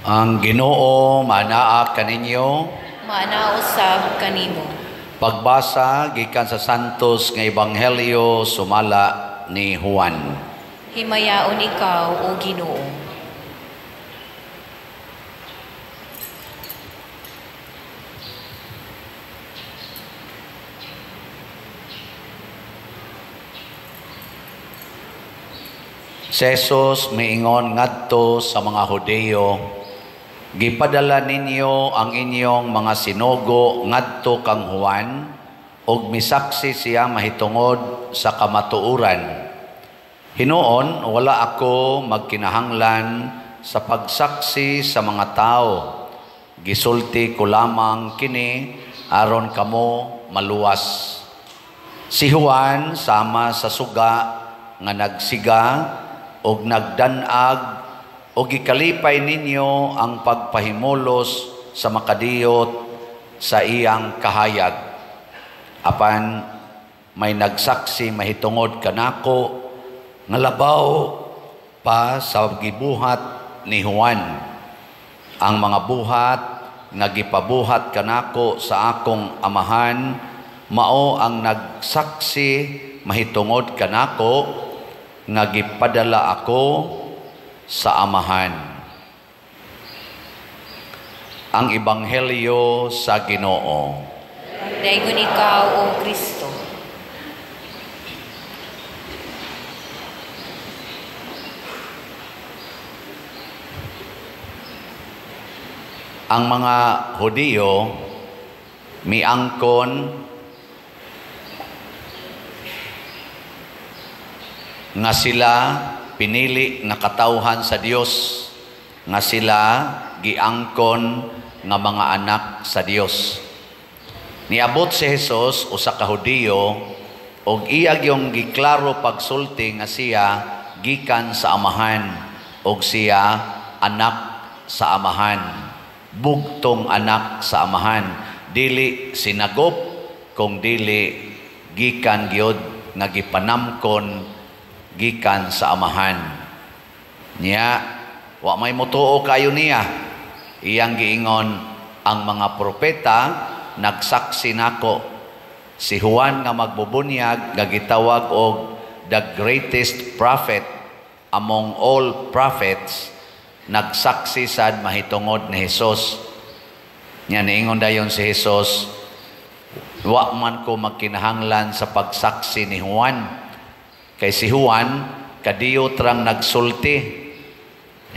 Ang Ginoo manaa kaninyo. Maanaa usab kanimo. Pagbasa gikan sa Santos nga Ebanghelyo sumala ni Juan. Himayaon ikaw, o Ginoo. Si Jesus miingon ngadto sa mga Hudiyo, gipadala ninyo ang inyong mga sinugo ngadto kang Juan, ug misaksi siya mahitungod sa kamatuoran. Hinuon, wala ako magkinahanglan sa pagsaksi sa mga tao. Gisulti ko lamang kini aron kamo maluwas. Si Juan sama sa suga nga nagsiga og nagdanag o gikalipay ninyo ang pagpahimulos sa makadiyot sa iyang kahayag. Apan may nagsaksi mahitungod kanako nga labaw pa sa gibuhat ni Juan. Ang mga buhat nga gipabuhat kanako sa akong amahan mao ang nagsaksi mahitungod kanako nga gipadala ako sa amahan. Ang Ebanghelyo sa Ginoo. Daygon ikaw, O Kristo. Ang mga Hudiyo miangkon nga sila pinili nga katawhan sa Dios, nga sila giangkon nga mga anak sa Dios. Niabot si Jesus usa ka Hudiyo og iya gyung giklaro pagsulti nga siya gikan sa amahan og siya anak sa amahan, bugtong anak sa amahan, dili sinagop kung dili gikan gyud nga gipanamkon gikan sa amahan. Niya, wa may mutuo kayo niya. Iyang giingon, ang mga propeta nagsaksi nako. Si Juan nga magbubunyag nga gitawag og the greatest prophet among all prophets, nagsaksi sad mahitungod ni Jesus. Nya niingon dayon si Jesus, wa man ko magkinahanglan sa pagsaksi ni Juan. Kay si Juan, kadiyo trang nagsulti.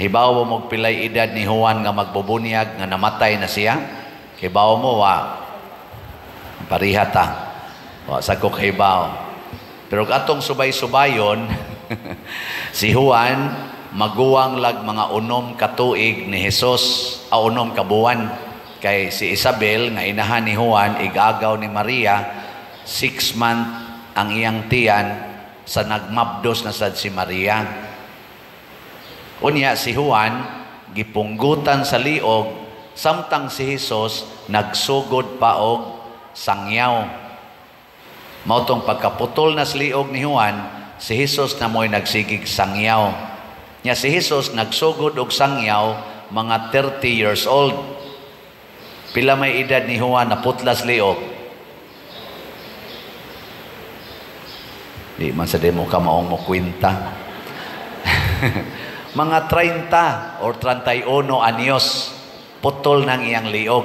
Hibaw mo magpilay edad ni Juan nga magbubunyag, nga namatay na siya. Hibaw mo, wa. Pariha ta. Wa sa ko kahibaw. Pero atong subay-subayon, si Juan, maguwang lag mga 6 ka tuig ni Jesus, a 6 ka buwan. Kay si Isabel, nga inahan ni Juan, igagaw ni Maria, 6 month ang iyang tiyan, sa nagmabdos na sad si Maria. Unya si Juan gipunggutan sa liog samtang si Jesus nagsugod pa og sangyaw. Mao tong pagkaputol na sa liog ni Juan, si Jesus na mo'y nagsigig sangyaw. Nya si Jesus nagsugod og sangyaw mga 30 years old. Pila may edad ni Juan na putlas liog? Di man sa demo ka maong mo kwenta. Mga 30 or 31 anyos, putol ng iyang liog.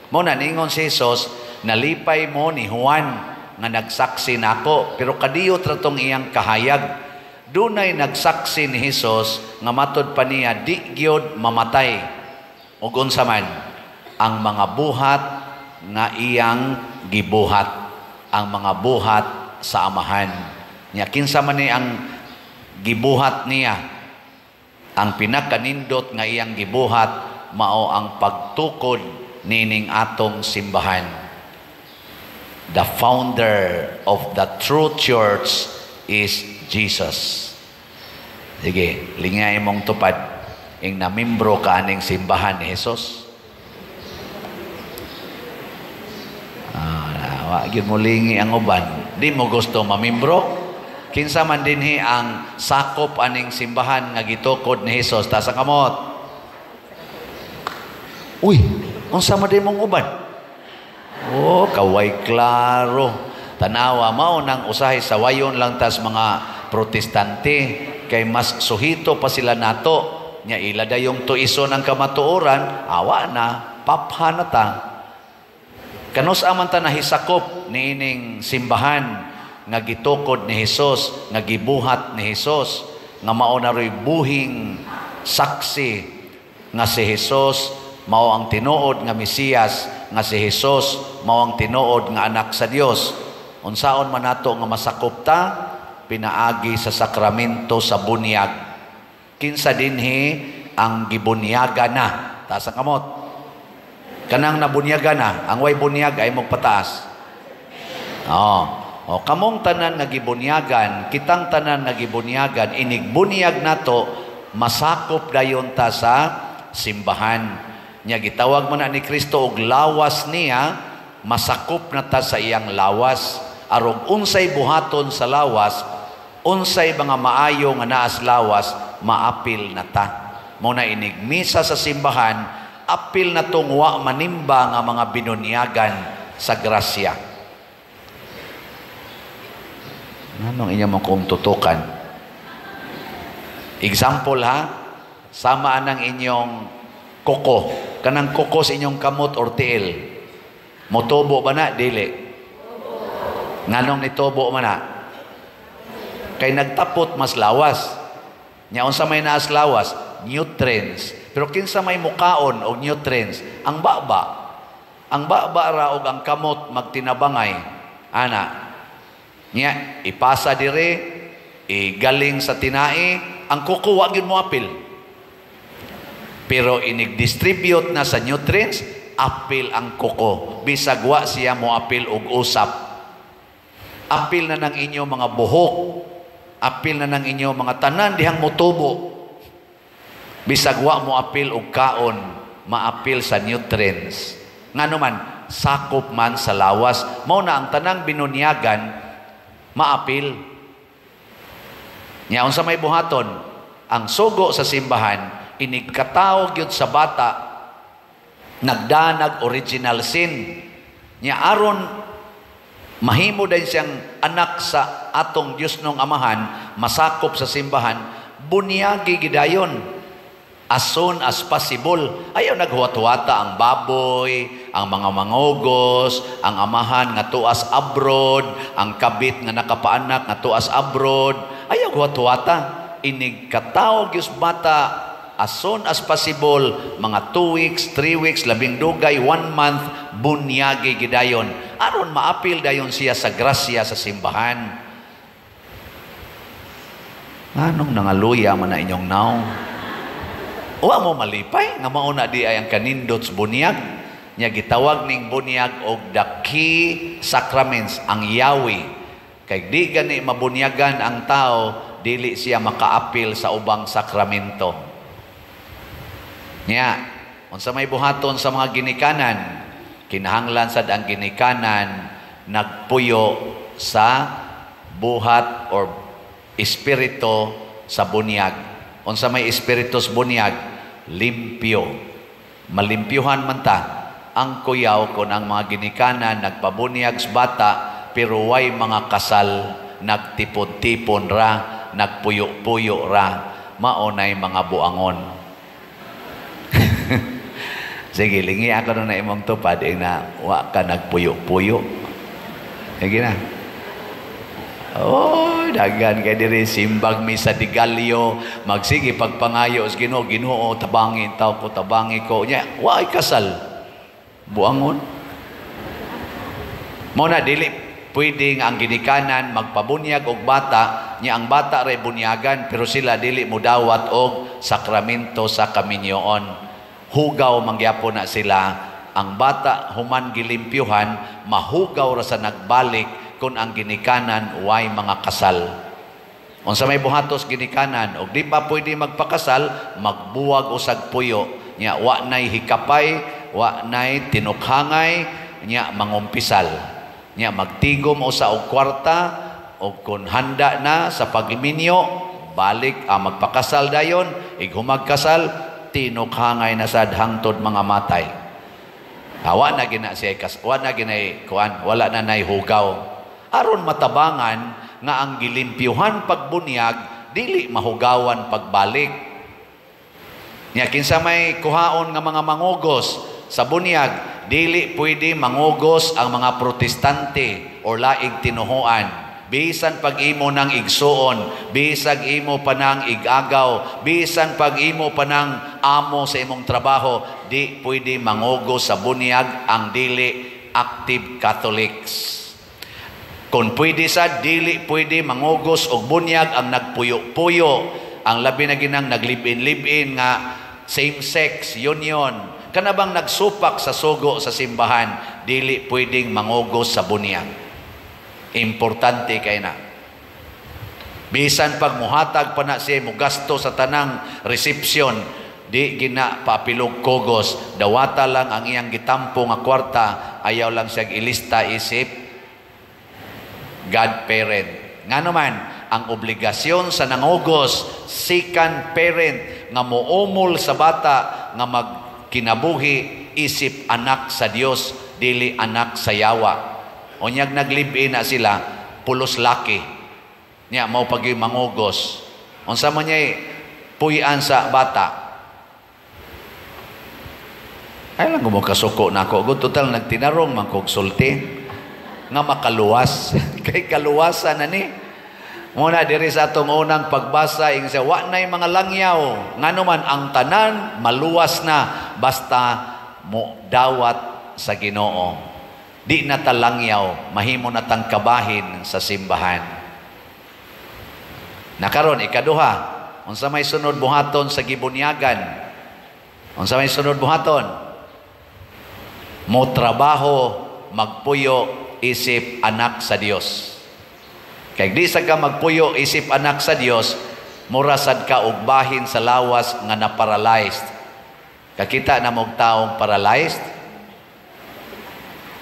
Mo na ningon si Jesus, nalipay mo ni Juan nga nagsaksi nako, pero kadiyo tratong iyang kahayag. Dunay nagsaksi ni Jesus nga matod pa niya di gyud mamatay. Ug unsa man ang mga buhat nga iyang gibuhat, ang mga buhat sa amahan. Nya kinsa man ni ang gibuhat niya, ang pinakanindot nga iyang gibuhat mao ang pagtukod nining atong simbahan. The founder of the true church is Jesus. Sige, lingay mong tupad ing namimbro ka aning simbahan ni Jesus. Wa gyud mo lingi ang uban. Di mo gusto mamimbro? Kinsa man dinhi ang sakop aning simbahan nga gitukod ni Jesus? Taas ang kamot. Uy, unsa man mong uban? Oh, kaway klaro. Tanawa, mao nang usahay sa wayon lang tas mga Protestante kay mas suhito pa sila nato. Nya ila dayong tuison ang kamatuoran, awa na, papha na ta. Kanus aman ta nahisakop niining simbahan nga gitukod ni Hesus, nga gibuhat ni Hesus, nga mao na ro'y buhing saksi nga si Hesus mao ang tinuod nga Mesiyas, nga si Hesus mao ang tinuod nga anak sa Dios. Unsaon man nato nga masakop ta? Pinaagi sa sakramento sa bunyag. Kinsa dinhi ang gibunyaga na? Taas ang kamot. Kanang nabunyaga na, ang way bunyag ay magpataas. Oh. O, kamong tanan nga gibunyagan, kitang tanan nga gibunyagan, inigbunyag nato, masakop dayon ta sa simbahan. Nya gitawag man na ni Kristo og lawas niya, masakop na ta sa iyang lawas. Arog unsay buhaton sa lawas, unsay mga maayo nga naas lawas, maapil na ta. Mo na inigmisa sa simbahan, apil na tong wa manimba nga mga binunyagan sa grasya. Anong inyo mong kung tutukan? Example ha, sama anang inyong koko. Kanang koko sa inyong kamot or tiil. Motubo ba na? Dili. Nganong nitubo man na? Kay nagtapot mas lawas. Nya unsa may naas lawas? Nutrients. Pero kinsa may mukaon og nutrients? Ang baba. Ang baba ra og ang kamot magtinabangay. Ana. Nya ipasa dire, igaling sa tinai, ang kuko wa gyud moapil. Pero inig-distribute na sa nutrients, apil ang kuko. Bisag wa siya moapil og usap. Apil na ng inyo mga buhok. Apil na ng inyo mga tanan dihang motubo. Bisag wa mo apil og kaon, maapil sa nutrients. Ngano man, sakop man sa lawas. Mao na ang tanang binunyagan, maapil. Nya unsa may buhaton? Ang sugo sa simbahan, inigkatao gyud sa bata, nagdanag original sin. Nya aron mahimo din siyang anak sa atong Dios nung amahan, masakop sa simbahan, bunyagi gidayon as soon as possible. Ayaw naghuwat-huwata ang baboy, ang mga mangogos, ang amahan nga tuas abroad, ang kabit nga nakapaanak nga tuas abroad. Ayaw huwat-huwata. Inigkatao gyud bata as soon as possible, mga 2 weeks, 3 weeks, labing dugay, 1 month, bunyagi gidayon. Aron maapil dayon siya sa grasya sa simbahan. Anong nangaluya man na inyong naong? Wa mo malipay nga mauna di ay ang kanindot sa bunyag. Nya gitawag ning bunyag og the key sacraments, ang yawi. Kay di gani mabunyagan ang tao, dili siya makaapil sa ubang sakramento. Nya, unsa may buhaton sa mga ginikanan, kinahanglan sad ang ginikanan nagpuyo sa buhat or espiritu sa bunyag. Unsa may espiritu sa bunyag? Limpyo. Malimpyuhan man ta. Ang kuyaw kon ang mga ginikanan nagpabunyag sa bata pero way mga kasal, nagtipon-tipon ra, nagpuyo-puyo ra, maunay mga buangon. Sige, lingi ako na imong tupad na wa ka nagpuyo-puyo. Sige na. Oh, dagan kay diri simbag mi sa Digalyo, magsige pagpangayo sa Ginoo, Ginoo tabangi taw ko, tabangi ko. Nya, wa ay kasal. Buangon. Mo na dili pwede nga ang ginikanan magpabunyag og bata, nya ang bata ray bunyagan pero sila dili mudawat og sakramento sa kaminyoon. Hugaw mangyapon na sila. Ang bata human gilimpyuhan, mahugaw ra sa nagbalik kung ang ginikanan way mga kasal. Unsa may buhatos ginikanan og di pa pwede magpakasal, magbuwag usag puyo. Nya wa nay hikapay, wa nay tinukhangay, nya mangumpisal. Nya magtigom usa og kwarta og kun handa na sa pagminyo, balik ang magpakasal dayon, ighumagkasal, tinukhangay na sad hangtod mga matay. Wa na gina siya kas, wa na ginay kuan, wala na nay hugaw. Aron matabangan nga ang gilimpyuhan pagbunyag dili mahugawan pagbalik. Nya kinsa may kuhaon nga mga mangugos sa bunyag, dili pwede mangugos ang mga Protestante or laing tinuhuan. Bisan pag imo nang igsuon, bisag imo pa nang igagaw, bisan pag imo pa nang amo sa imong trabaho, di pwede mangugos sa bunyag ang dili active Catholics. Kung pwede sa dili pwede mangugos og bunyag ang nagpuyo-puyo, ang labi na ginang naglib-in-lib-in nga same-sex union, kanabang nagsupak sa sugo sa simbahan, dili pwedeng mangugos sa bunyag. Importante kay na. Bisan pag muhatag pa na siya mugasto sa tanang reception, di gina papilog kogos, dawata lang ang iyang gitampo nga kwarta, ayaw lang siya ilista isip godparent. Ngano man, ang obligasyon sa nangugos, second parent nga moumol sa bata nga magkinabuhi isip anak sa Dios, dili anak sa yawa. Unyag naglib-in na sila, pulos laki. Nya mao pag mangugos. Unsa man niya puy-an sa bata? Ay lang mo kasuko na ako. Good, total nagtinarong man kog sulti nga makaluwas. Kay kaluwasan na ni. Muna diri sa atong unang pagbasa ing sa wa nay mga langyaw. Ngano man ang tanan maluwas na basta mo dawat sa Ginoo. Di na talangyaw, mahimo na tang kabahin sa simbahan. Nakaron ikaduha, unsa may sunod buhaton sa gibunyagan? Unsa may sunod buhaton? Mo trabaho, magpuyo isip anak sa Dios. Kay di sa ka magpuyo isip anak sa Dios, mura sad ka og bahin sa lawas nga na-paralyzed. Kakita na mog taong paralyzed?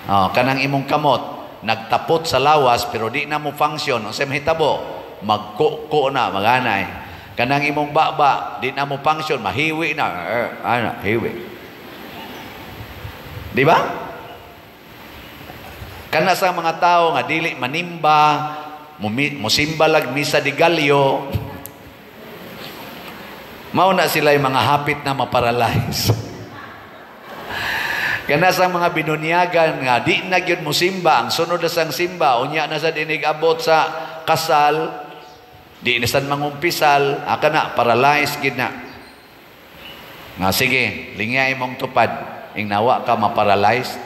Oh, kanang imong kamot nagtapot sa lawas pero di na mo function, unsay mahitabo? Magkuko na, maganay. Kanang imong baba di na mo function, mahiwi na, ana, hiwi. Di ba? Kana sa mga tao nga dili manimba, musimba lag misa di galyo, mao na sila yung mga hapit na maparalyze. Kana sa mga binunyagan nga di na gyud mo simba, ang sunod na sang simba, unya na sa dinig abot sa kasal, di na sad mangumpisal, aka na paralyzed gid na. Nga sige, lingya imong tupad, ing nawa ka maparalyzed.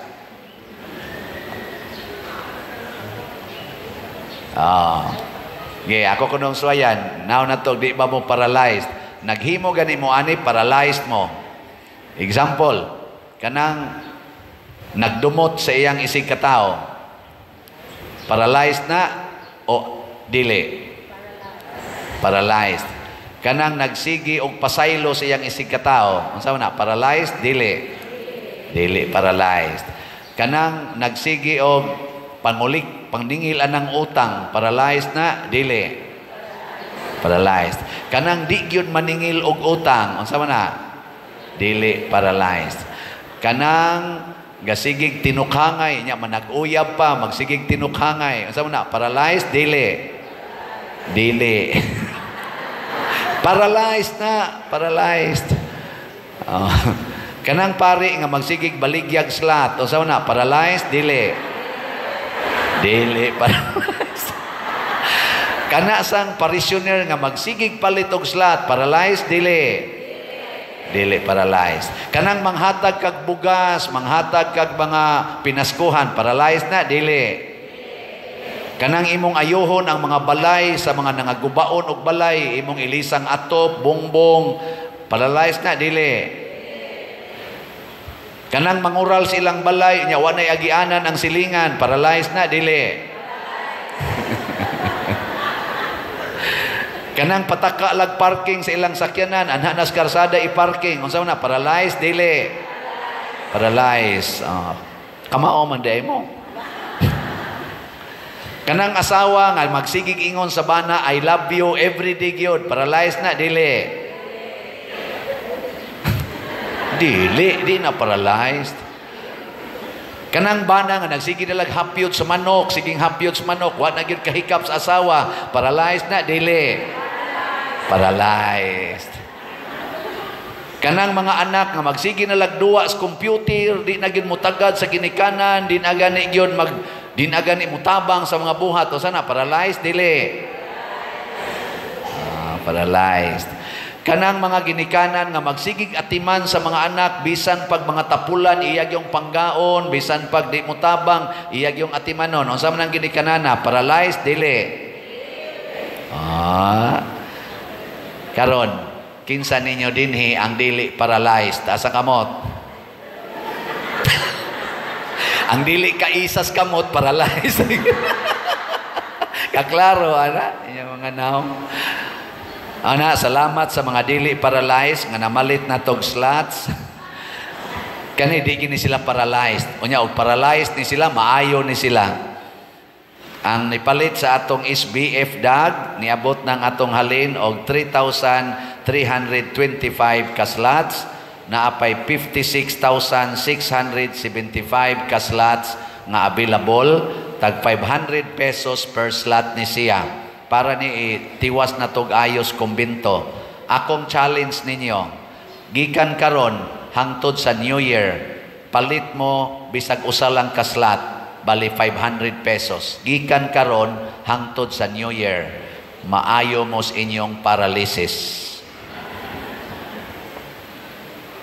Ah. Ge, ako kunong suwayan, now na to di ba mo paralyzed? Naghimo gani mo ani paralyzed mo. Example, kanang nagdumot sa iyang isig katao, paralyzed na o dili? Paralyzed. Kanang nagsigi og pasaylo sa iyang isig katao, unsa man na? Paralyzed? Dili. Dili paralyzed. Kanang nagsigi og pangulik, pangningil anang utang, paralyzed na? Dili. Paralyzed. Kanang di gyud maningil og utang, unsa man na? Dili paralyzed. Kanang gasigig tinukhangay nya manag-uyab pa magsigig tinukhangay, unsa man na? Paralyzed? Dili. Dili. Paralyzed na, paralyzed. Oh. Kanang pari nga magsigig baligyag slat, unsa man na? Paralyzed? Dili. Dili paralyzed. Kana sang parishioner nga magsigig palit og slat, paralyzed? Dili. Dili paralyzed. Kanang manghatag kag bugas, manghatag kag mga pinaskuhan, paralyzed na? Dili. Kanang imong ayuhon ang mga balay sa mga nangagubaon og balay, imong ilisang atop, bongbong, paralyzed na? Dili. Kanang mangural sa ilang balay, nya wa nay agianan ang silingan, paralyzed na? Dili. Kanang pataka lag parking sa ilang sakyanan, anha nas karsada i-parking, unsa man na? Paralyzed? Dili. Paralyzed. Oh. Kamao man day mo. Kanang asawa nga magsigig ingon sa bana, I love you every day gyud, paralyzed na? Dili. Dili, di na paralyzed. Kanang bana nga nagsige na lag hapyot sa manok, siging hapyot sa manok, wa na gyud kahikap sa asawa, paralyzed na, dili? Paralyzed. Kanang mga anak nga magsige na lag duwa sa computer, di na gyud mutagad sa ginikanan, di na gani mutabang sa mga buhat, o sana paralyzed, dili? Ah, paralyzed. Kanang mga ginikanan nga magsigig atiman sa mga anak bisan pag mga tapulan iyag yung panggaon, bisan pag di mutabang iyag yung atimanon, unsa man ang ginikanana, paralyzed, dili? Ah. Karon, kinsa ninyo dinhi ang dili paralyzed? Asa kamot? Ang dili kaisas kamot, paralyzed. Kaklaro ana inyong mga naong. Ana, salamat sa mga dili paralyzed nga namalit na tog slots. Kani di gini sila paralyzed. Unya og paralyzed ni sila, maayo ni sila. Ang nipalit sa atong SBF DAG, niabot ng atong halin og 3,325 ka slots, naapay 56,675 ka slots nga available, tag 500 pesos per slot ni siya. Para ni tiwas na tog ayos kumbinto. Akong challenge ninyo, gikan karon hangtod sa New Year, palit mo bisag usa lang ka slot, bali 500 pesos. Gikan karon hangtod sa New Year, maayo mo sa inyong paralysis.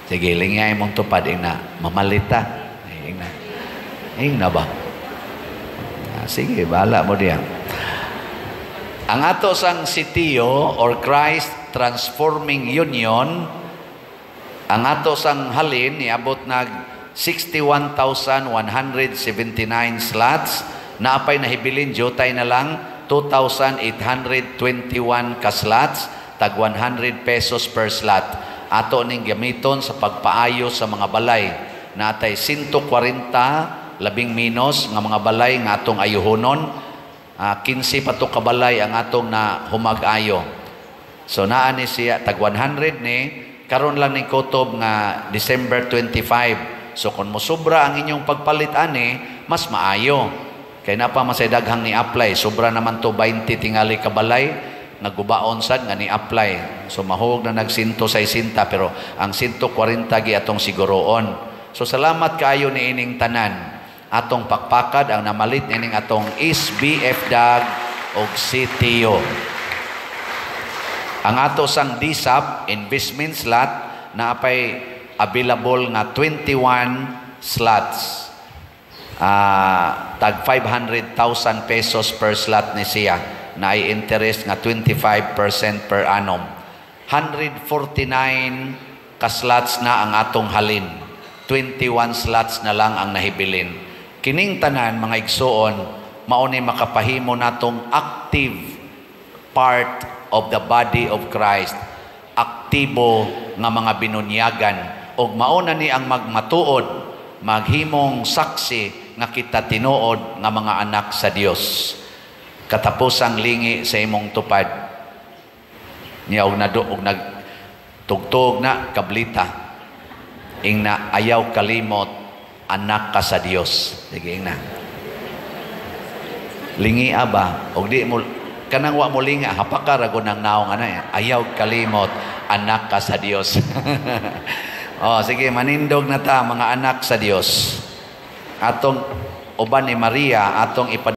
Sige, lingay mong tupad, ingna, mamalita. Ingna. Ingna ba? Ah, sige, bahala mo diyan. Ang ato sang sitio or Christ Transforming Union, ang ato sang halin niabot nag 61,179 slots, naapay nahibilin jutay na lang 2,821 ka slots, tag 100 pesos per slot. Ato ning gamiton sa pagpaayo sa mga balay. Natay 140 labing menos nga mga balay nga atong ayuhonon. 15 pa to kabalay ang atong na humag-ayo. So naa ni siya tag 100 ni karon lang ning kutob nga December 25. So kung mosobra ang inyong pagpalit ani, mas maayo. Kay na pa masay daghang ni apply, sobra naman to 20 tingali kabalay nagubaon sad nga ni apply. So mahog na nag 160, pero ang 140 gi atong siguroon. So salamat kaayo ni ining tanan. Atong pakpakad ang namalit nining atong SBF DAG og CTO. Ang ato sang DSAP investment slot naapay available nga 21 slots. Tag 500,000 pesos per slot ni siya na ay interest nga 25% per annum. 149 ka slots na ang atong halin. 21 slots na lang ang nahibilin. Kining tanan mga igsuon, mao ni makapahimo natong active part of the body of Christ. Aktibo nga mga binunyagan og mao na ni ang magmatuod, maghimong saksi nga kita tinuod nga mga anak sa Dios. Katapusang lingi sa imong tupad. Niya og nado og nagtugtog na kablita. Ingna, ayaw kalimot, anak ka sa Dios. Sige, ingna. Lingi aba og di mo kanang wa mo linga, hapaka ra gud ang naong ana. Ayaw kalimot, anak ka sa Dios. Oh, sige, manindog na ta mga anak sa Dios. Atong uban ni Maria atong ipa